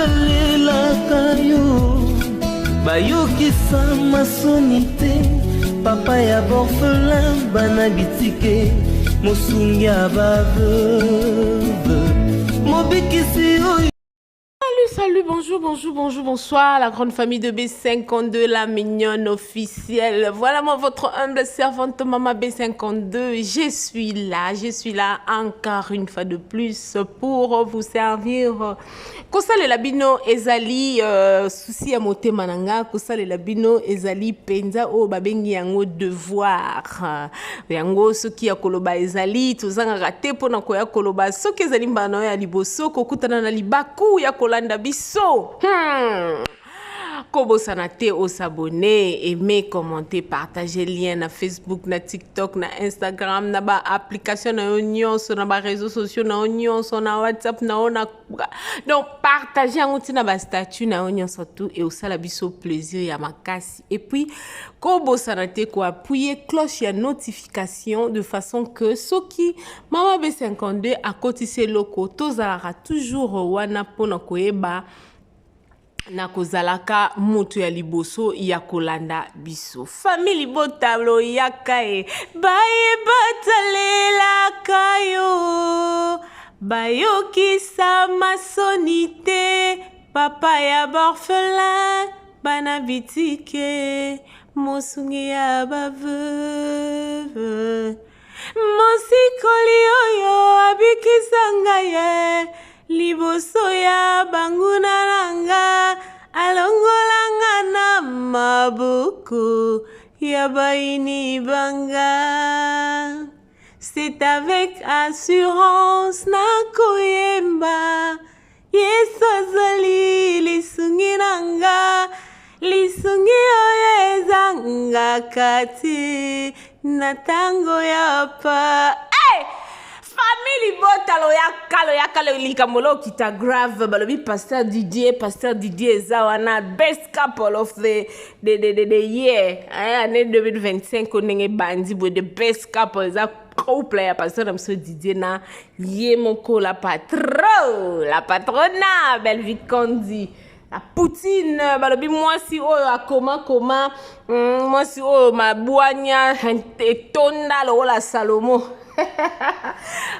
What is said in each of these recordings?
batalelaka yo bayokisa masoni te papa ya borphelin bana bitike mosungi ya baveuve mobikisi oyo. Salut, salut, bonjour, bonjour, bonjour, bonsoir, la grande famille de B52, la mignonne officielle. Voilà moi, votre humble servante, Maman B52. Je suis là, je suis là encore une fois de plus pour vous servir. Kosalela bino ezali souci ya motema na nga, kosalela bino ezali penza oyo babengi yango devoir. Yango soki ya koloba ezali, tozangaka te mpona koya koloba. Soki ezali mbala na yo ya liboso kokutana na libaku ya kolanda biso, Kobosana te os'abonner, aimer, commenter, partager lien na Facebook, na TikTok, na Instagram, na ba application na yo nyonso, na ba réseaux sociaux na yo nyonso, na WhatsApp na yo, na donc partager yango ntina ba statut na yo nyonso tout et osala biso plaisir ya makasi. Et puis kobosana te koappuyer cloche ya notification de façon que soki Mama B52 akotisi eloko, tozalaka toujours wana mpona koyeba na kozalaka moto ya liboso ya kolanda biso. Famille libota, loyaka e baye batalelaka yo, bayokisa masoni te, papa ya baorphelin, bana bitike, mosungi ya baveuve, mosikoli oyo abikisa ngai ye liboso ya banguna na nga, alongolanga na maboko ya bayini banga. C'est avec assurance nakoyemba, Yesu azali lisungi na nga, lisungi oyo ezangaka te na ntango ya pa. Hey! Famille libota, loyaka, loyaka, likambo lokita grave. Balobi pasteur Didier, pasteur Didier eza wana best couple of the year, eh, année 2025. Ndenge bandi boye, the best couple eza couple ya pasteur na biso Didier na ye moko la patron, la patrona Bellevue Kondi, la Poutine. Balobi mwasi oyo akoma koma, mwasi oyo mabwanya etonda lokola Salomo.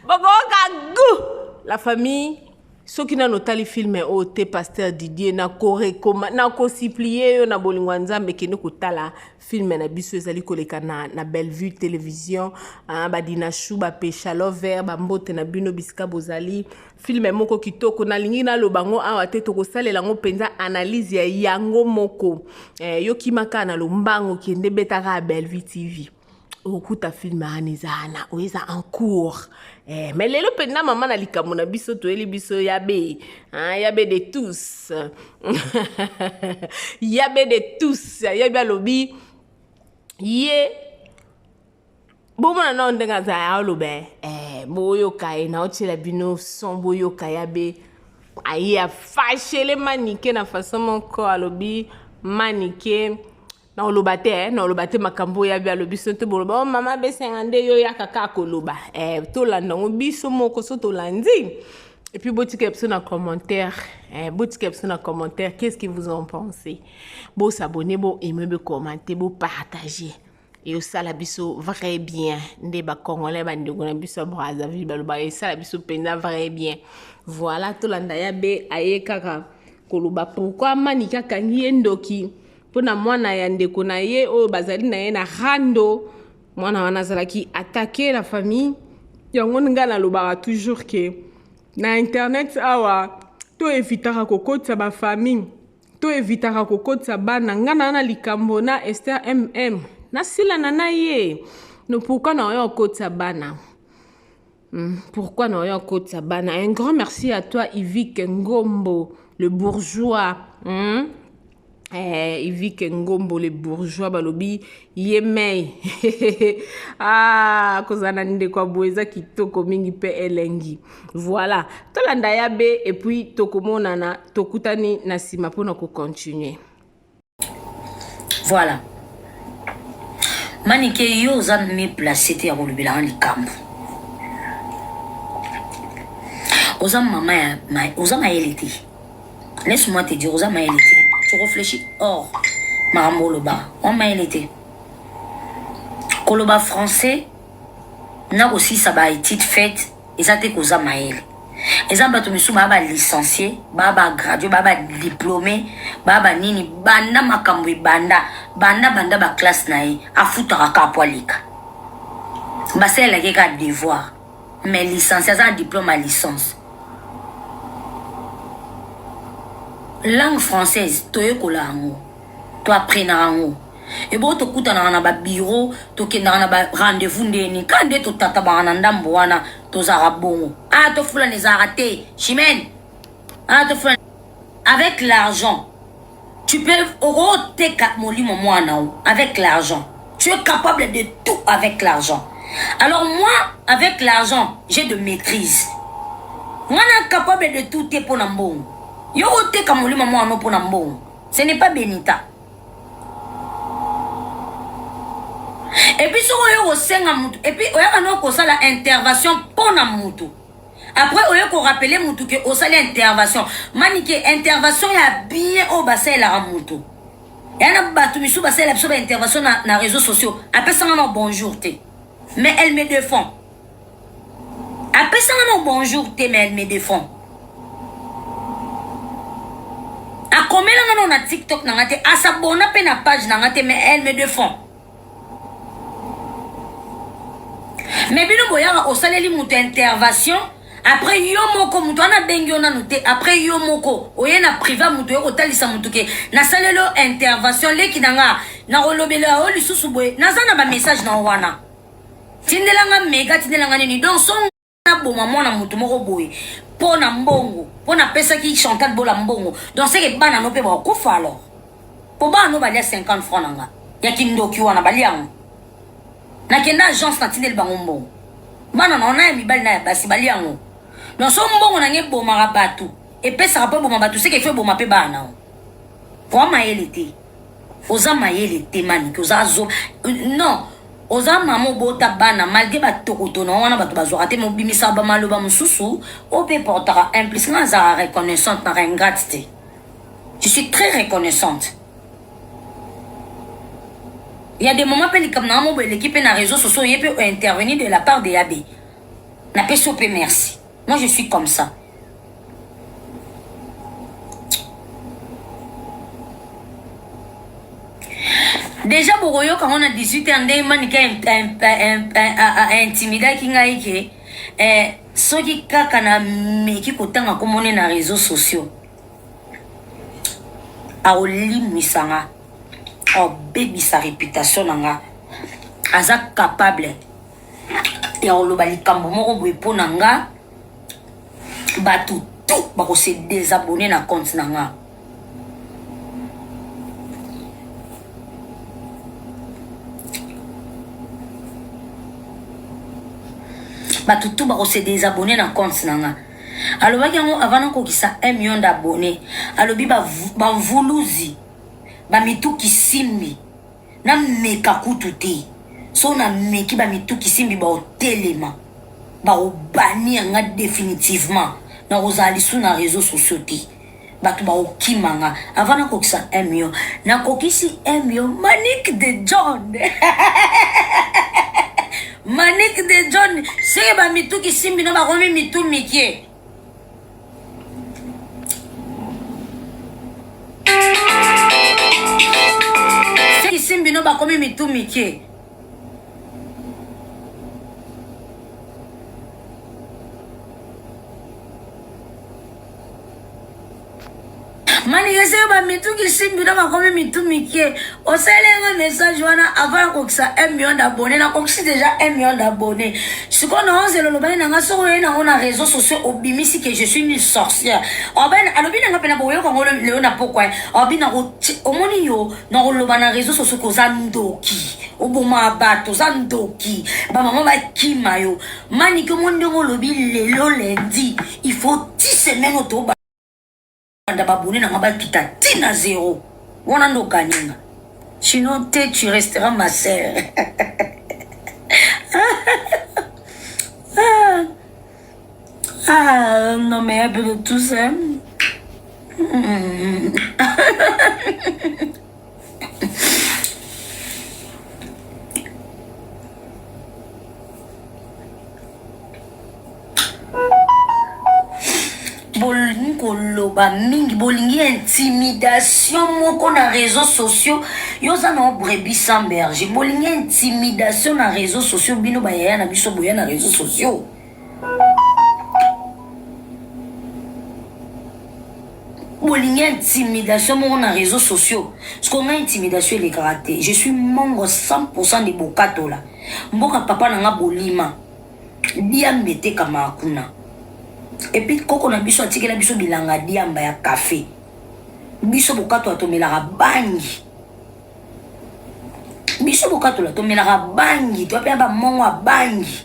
Bokoyoka gu la famille. Soki nano otali film oyo te, pasteur Didier, nakosupplier yo na bolingo ya Nzambe, kende kotala film na biso ezali koleka na Bellevue Télévision. Badinashu, bapesha lover, bambote na bino bisika bozali. Film moko kitoko, nalingi naloba yango awa te, tokosalela yango mpenza analyse ya yango moko. Yokimaka na lombango, kende betaka ya Bellevue TV, okuta film wana eza wana oyo eza en cours. Mais lelo mpenza mama na likambo na biso toyeli biso yabe, hein, yabe de tous, yabe de tous. Yabi alobi ye bomona nao ndenge aza aloba, boyoka ye, naotiela bino son, boyoka yabe aye afashele Manike na façon moko. Alobi Manike, na oloba te, na oloba te makambo oyo yabi alobi. So te boloba o mama besenga nde yo yaka kaka koloba, tolanda yango biso moko. So tolandi et puis botika biso na commentaire, botika biso na commentaire qu'est-ce que vous en pensez. Bos'abonner, boaimer, bocommenter, bopartager, esala biso vrai bien. Nde bacongolais, bandeko na biso ya Brazzaville balobaka esala biso mpenza vrai bien. Voilà, tolanda ya be aye kaka koloba pourquoi Manike akangi ye ndoki mpona mwana ya ndeko na ye oyo bazali na ye na rando. Mwana wana azalaki attaqué na famille yango. Ngai nalobaka toujours ke na internet awa to evitaka kokotisa bafamille, to evitaka kokotisa bana. Ngai na na likambo na Esther nasilana na ye no, pourquoi na oyo okotisa bana? Pourquoi na oyo okotisa bana? Un grand merci à toi, Ivik Ngombo le bourgeois? Ivik Ngombo le bourgeois, balobi ye mei ah, kozala na ndeko ya boye eza kitoko mingi mpe elengi. Voilà, tolanda ya be et puis tokomonana, tokutani na nsima mpona kocontinuer. Voilà, Manike, yo oza mieux placé te ya kolobelanga likambo. Oza mama ya ma, oza mayele te. Laisse moi te dire oza mayele te. Tu réfléchis hors makambo oloba. Oza mayele te. Koloba français na kosilisa ba études faites eza te koza mayele. Eza bato misusu baa ba licencié, baa ba gradué, baa ba diplômé, baa ba nini banda makambo ebanda banda banda ba classe na ye afutaka kaka po aleka. Basalelaki ye kaka devoir. Mais licencié aza na diplôme ya licence. Langue française toyekola yango, to apprenaka yango. Ebongo tokutanaka na ba bureau, tokendaka na ba rendez-vous ndeni kaka nde totatabaka na ndambo wana tozalaka bongo. Ah tofulana ezalaka te, Chimène. Ah tofulana avec l'argent. Tu peux okoteka molimo mwana o avec l'argent. Tu es capable de tout avec l'argent. Alors moi, avec l'argent, j'ai de maîtrise. Nga na capable de tout te pona mbongo. Yo oteka molimo mwana pona mbongo. Ce n'est pas Benita. Et puis soki oyo kosenga mutu, et puis oyaka no kosala intervention pona mutu. Après oye ko rappeler mutu ke osali intervention. Manike intervention ya bien oyo basalelaka mutu. Ya na bato misusu basalela biso ba intervention na, na réseaux sociaux. Apesanga na bonjour te. Mais elle me défend. Apesanga na bonjour te mais elle me défend. Akomelanga na na TikTok na nga te, asabona pe na page na nga te mais elle me défend. Mais bino boyaka osaleli moto intervention après yo moko moto wana abengi yo nanu te après yo moko oye na privé ya moto oye kotalisa moto ke nasaleli yo intervention leki na nga nakolobela yo lisusu boye naza na bamessage na yo wana tindela nga mega tindela nga nini donc so naboma mwana moto moko boye mpo na mbongo mpo napesaki Chantal Bola mbongo donc seke bana no mpe bakokufa alors mpo bana no balia 50 francs na nga ya kindoki wana balia yango nakenda agence natindeli bango mbongo bana na wana ya mibali na ya basi balia yango donc so mbongo na nga ebomaka bato epesaka mpo eboma bato seke efo eboma mpe bana nao oa mayele te Oza mayele te manike oza zo non oza mama obota bana malgre batokoto na wana bato bazwaka te mobimisaka bamaloba mosusu oyo mpe portaka un plus nga azalaka reconnaissante na ingrate te je suis très reconnaissante il y a des moments mpe likambo na nga mobo eleki mpe na réseau sociaux ye mpe intervenir de la part de yabe napesi yo mpe merci moi je suis comme ça Deja bokoyoka ngo na 18 heures ndenge Manicke a intimidaki ngai ke eh, soki kaka na meki kotanga kombo ne na réseaux sociaux akolimwisa nga akobebisa réputation na nga aza capable ya koloba likambo moko boye mpo na nga bato tout bako se désabonner na compte na nga bato tout bako se désabonner na compte na nga alobaki yango avant nakokisa 1 million d'abonnés alobi bamvuluzi bamitu kisimbi nameka kutu te so nameki bamitu kisimbi baotelema bakobannir nga définitivement nakozala lisu na réseaux sociaux te bato bakokima nga avant nakokisa 1 million nakokisi 1 million Manick de John Manick de John seke bamitu kisimbi no bakomi mitu mike kisimbi no bakomi mitu mike Manike seke bamitu kisimbi no bakomi mitu mike osali yango message wana avant nakokisa 1 million d'abonné nakokisi déjà 1 million d'abonné sikoyo na ozela olobani na nga soki oye nango na réseau sociaux obimisi ke je suis une sorcière oben alobi na nga mpena boyoka yango lelo na pokwa obi omoni yo nakoloba na réseau sociaux ke oza ndoki oboma bato oza ndoki bamama bakima yo Manike omoni ndenge olobi lelo lundi il faut ti semaine oyo tobanda babone na nga bakita ti na zero wana nde oganinga sinon te tu resteras ma sœur ah, ah non mais un peu de tout ça. Bolingi koloba mingi, bolingi intimidation moko na réseaux sociaux. Yo oza na brebis sans berger. Bolingi intimidation na réseaux sociaux, bino ba yaya na biso boya na réseaux sociaux. Bolingi intimidation moko na réseaux sociaux. Siko nga intimidation elekaka te. Je suis mongo 100% de Bokatola. Mboka papa na nga bolima. Diamba etekamaka kuna. Et puis koko na biso atikela biso bilanga diamba ya cafe. Biso Bokatola tomelaka bangi. Biso Bokatola tomelaka bangi, toya pe ba mongo ya bangi.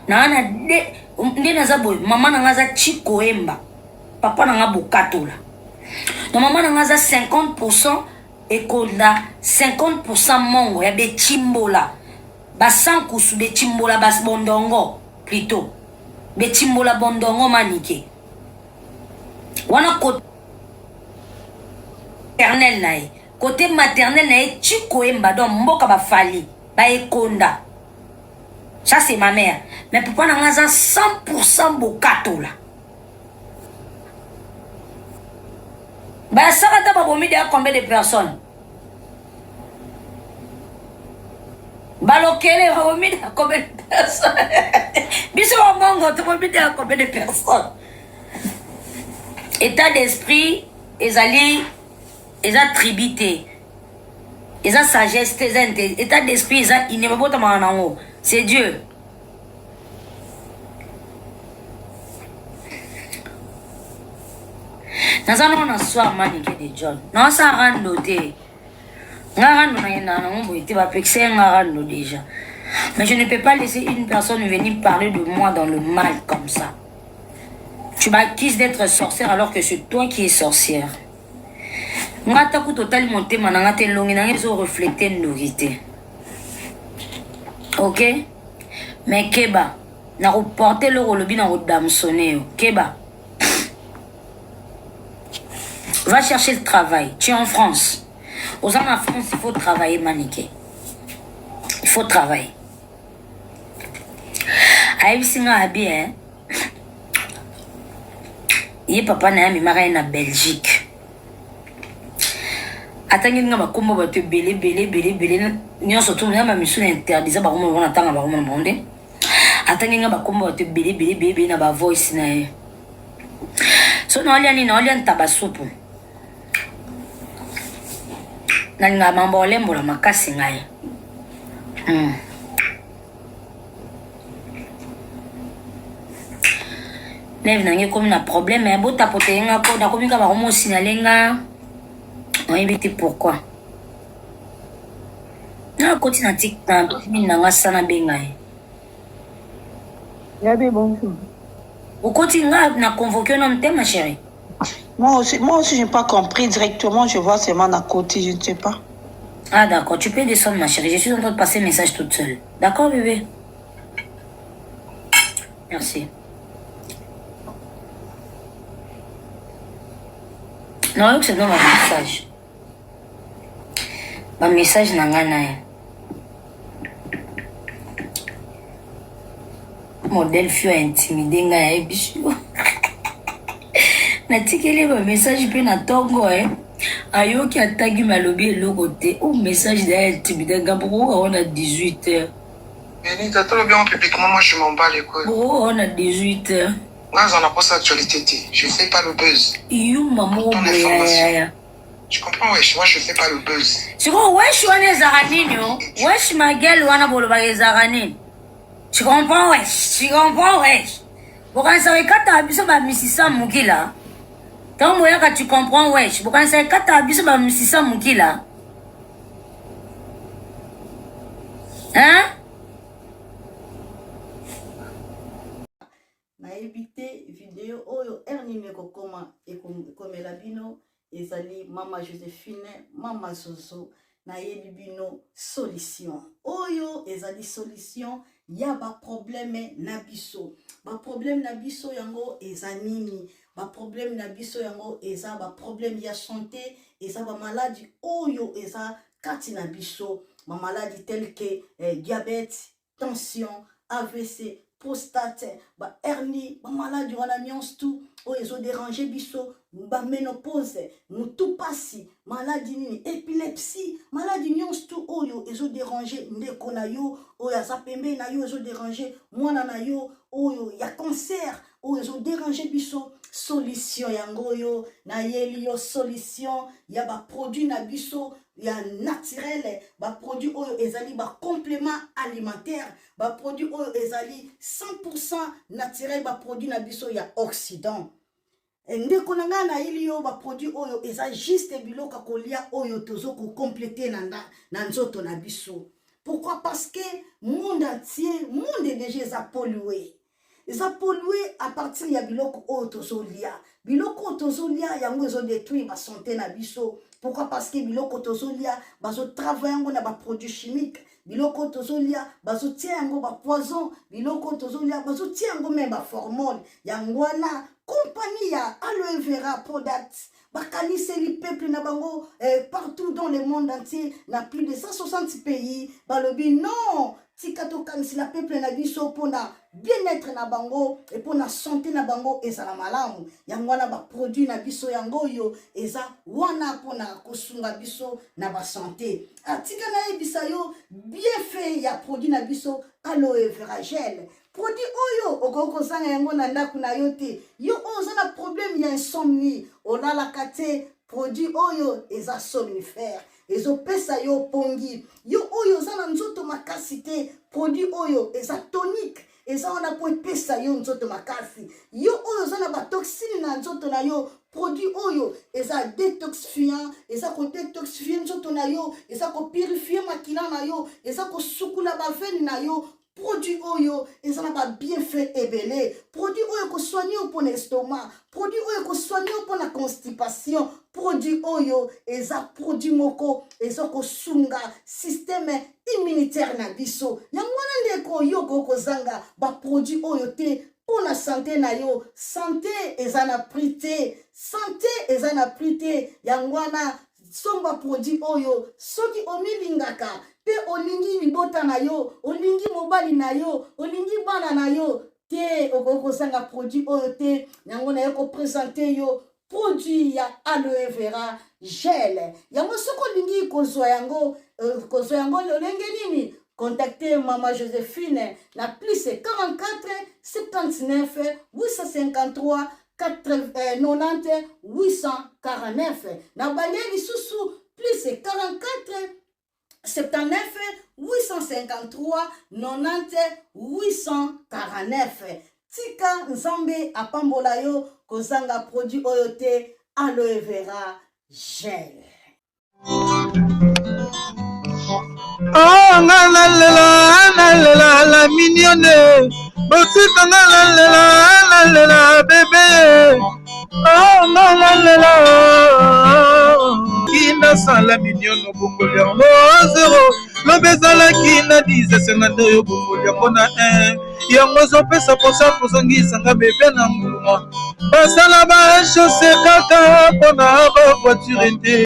Na na de nde naza boye, mama na nga aza Chikoemba, papa na nga Bokatola. Donc mama na nga aza 50% ekonda, 50% mongo ya Bechimbola. Ba sankusu bechimbola bas bondongo plutot bechimbola bondongo manike wana cote maternel na ye cote maternel na ye chikoemba donc mboka ba fally ba ekonda ça c'est ma mère mais papa na nga aza 100% bokatola basaka ta babomi deya combien de personnes Balokele babomi na combien de personnes? Biso ba mongo tobomi na combien de personnes? État d'esprit ezali eza tribu te. Eza sagesse te, eza état d'esprit eza inné babotamaka nango. C'est Dieu. Naza nano na soir manike de John. Naza rando te. Nga rando na yenda nango boye te, bapekisa ye nga rando déjà. Mais je ne peux pas laisser une personne venir parler de moi dans le mal comme ça. Tu m'accuses d'être sorcière alors que c'est toi qui es sorcière. Nga ata kutu otali motema na nga te, elongi na nga ezo refléter ndoki te. Ok? Mais keba, nakoporte eloko olobi na kodamsone yo. Keba. Va chercher le travail. Tu es en France. Aux en France, il faut travailler, Manike. Il faut travailler. Ayebisi nga abi hein. Ye papa na ye amemaka ye na Belgique. Atangeli nga bakombo bato ebele ebele ebele ebele nyonso to na bamisu na interdisa bakombo bango natanga bakombo na bango nde. Atangeli nga bakombo bato ebele ebele ebele ebele na ba voice na ye. So naolia nini? Naolia ntaba supu. Nalingaka mambo olembola makasi ngai. Lève na ngai ekomi na problème ya botapote ye nga ko nakomi kaka bakomi osinale nga oyebi te pourquoi. Nakoti na tik na mini na nga sana benga ye. Yabi, bonjour. Okoti nga na convoqué nanu te ma chérie. Moi aussi, je n'ai pas compris directement. Je vois seulement à côté, je ne sais pas. Ah d'accord, tu peux descendre ma chérie. Je suis en train de passer le message toute seule. D'accord bébé? Merci. Non, c'est dans ma message. Ba message na nga na ye. Modèle fio a intimidé nga ya biso. Natikeli ba message pe na tongo eh. Ayoki atangi me alobi eloko te. O message na ye intimidé nga bokoka wana 18 heures. Benita, tolobi yango publiquement, moi je m'en bats les couilles. Bokoka wana 18 heures. Nga naza na posa actualité te, je fais pas le buzz. Yuma moko Ton boye information. yaya. Tu comprends wesh, moi je fais pas le buzz. Sikoyo wesh wana ezalaka nini o? Wesh ma gueule wana bolobaka ezalaka nini? Tu comprends wesh, tu comprends wesh. Bokanisaka ekataka biso ba misisa mukila. Tango boyaka tu comprends wesh, bokanisaka ekataka biso ba misisa mukila. Hein? Nayebi te video oyo heure nini ekokoma ekomela bino. Ezali mama Josephine, mama Zozo. Nayebi bino solution oyo ezali solution ya ba problème na biso. Ba problème na biso yango eza nini? Ba problème na biso yango eza ba problème ya santé, eza ba maladi oyo eza kati na biso, ba maladi tel que eh, diabète, tension, AVC, prostate, ba hernie, ba maladi wana nyonso tout oyo ezo déranger biso, ba ménopause, mutu pasi, maladi nini, epilepsie, maladi nyonso tout oyo ezo déranger ndeko na yo oyo aza pembeni na yo, ezo déranger mwana na yo oyo ya cancer oyo ezo déranger biso. Solution yango oyo nayeli yo, solution ya ba produit na biso ya naturel, ba produit oyo ezali ba complément alimentaire, ba produit oyo ezali 100% naturel, ba produit na biso ya Occident. Ndeko na ngai, nayeli yo ba produit oyo eza juste biloko ya kolia oyo tozo kocompléter na nzoto na biso. Pourquoi? Parce que monde entier, monde déjà eza pollué, eza pollué à partir ya biloko oyo tozolia. Biloko oyo tozolia yango ezodétruire basanté na biso. Pourquoi? Parce que biloko tozolia, bazotravailler yango na baproduit chimique. Biloko oyo tozolia, bazotia yango bapoison. Biloko oyo tozolia, bazotia yango même baformol. Yango wana compagnie ya Aloe Vera Product bakaniseli peuple na bango partout dans le monde entier, na plus de 160 pays. Balobi non, tika tokanisela peuple na biso mpona bien-être na bango e mpona santé na bango ezala malamu. Yango wana baproduit na biso yango oyo eza wana mpona kosunga biso na basanté. Atika nayebisa yo bienfait ya produit na biso Aloe Vera Gel. Produit oyo okoki kozanga yango na ndako na yo te. Yo oyo oza na problème ya insomnie, olalaka te, produit oyo eza somnifère, ezopesa yo pongi. Yo oyo oza na nzoto makasi te, produit oyo eza tonique, eza wana mpo epesa yo nzoto makasi. Yo oyo oza na batoxine na nzoto na yo, produit oyo eza détoxifiant, eza kodétoxifie nzoto na yo, eza kopurifie makila na yo, eza kosukula baveine na yo. Produit oyo eza na babienfait ebele. Produit oyo ekosoigne yo mpona estomac, produit oyo ekosoigne yo mpona constipation. Produit oyo eza produit moko eza kosunga système immunitaire na biso. Yango wana, ndeko, yo okoki kozanga baproduit oyo te mpo na santé na yo. Santé eza na prix te, santé eza na prix te. Yango wana somba produit oyo soki omilingaka mpe olingi libota na yo, olingi mobali na yo, olingi bana na yo te, okoki kozanga produit oyo te. Yango naye koprésenter yo produit ya Aloe Vera Gel. Yango soki olingi kozwa yango, kozwa yango lolenge nini? Contactez Mama Joséphine na plus 44 79 853 90 849. Na balie lisusu, plus 44 79 853 90 849. Tika Nzambe apambola yo. Kozanga produit oyo te, Aloe Vera Gel. Oh, nga nalela, nalela la mignonne, botika nga nalela, nalela bébé. Oh, nga nalela kinasala mignonne, obongoli yango zero. Lobi ezalaki na 10, esenga nde oyo obongoli yango na 1. Yango ezopesa mposa kozongisanga bébé na nguluma. Basala bachaussée kaka mpona bavoiture te.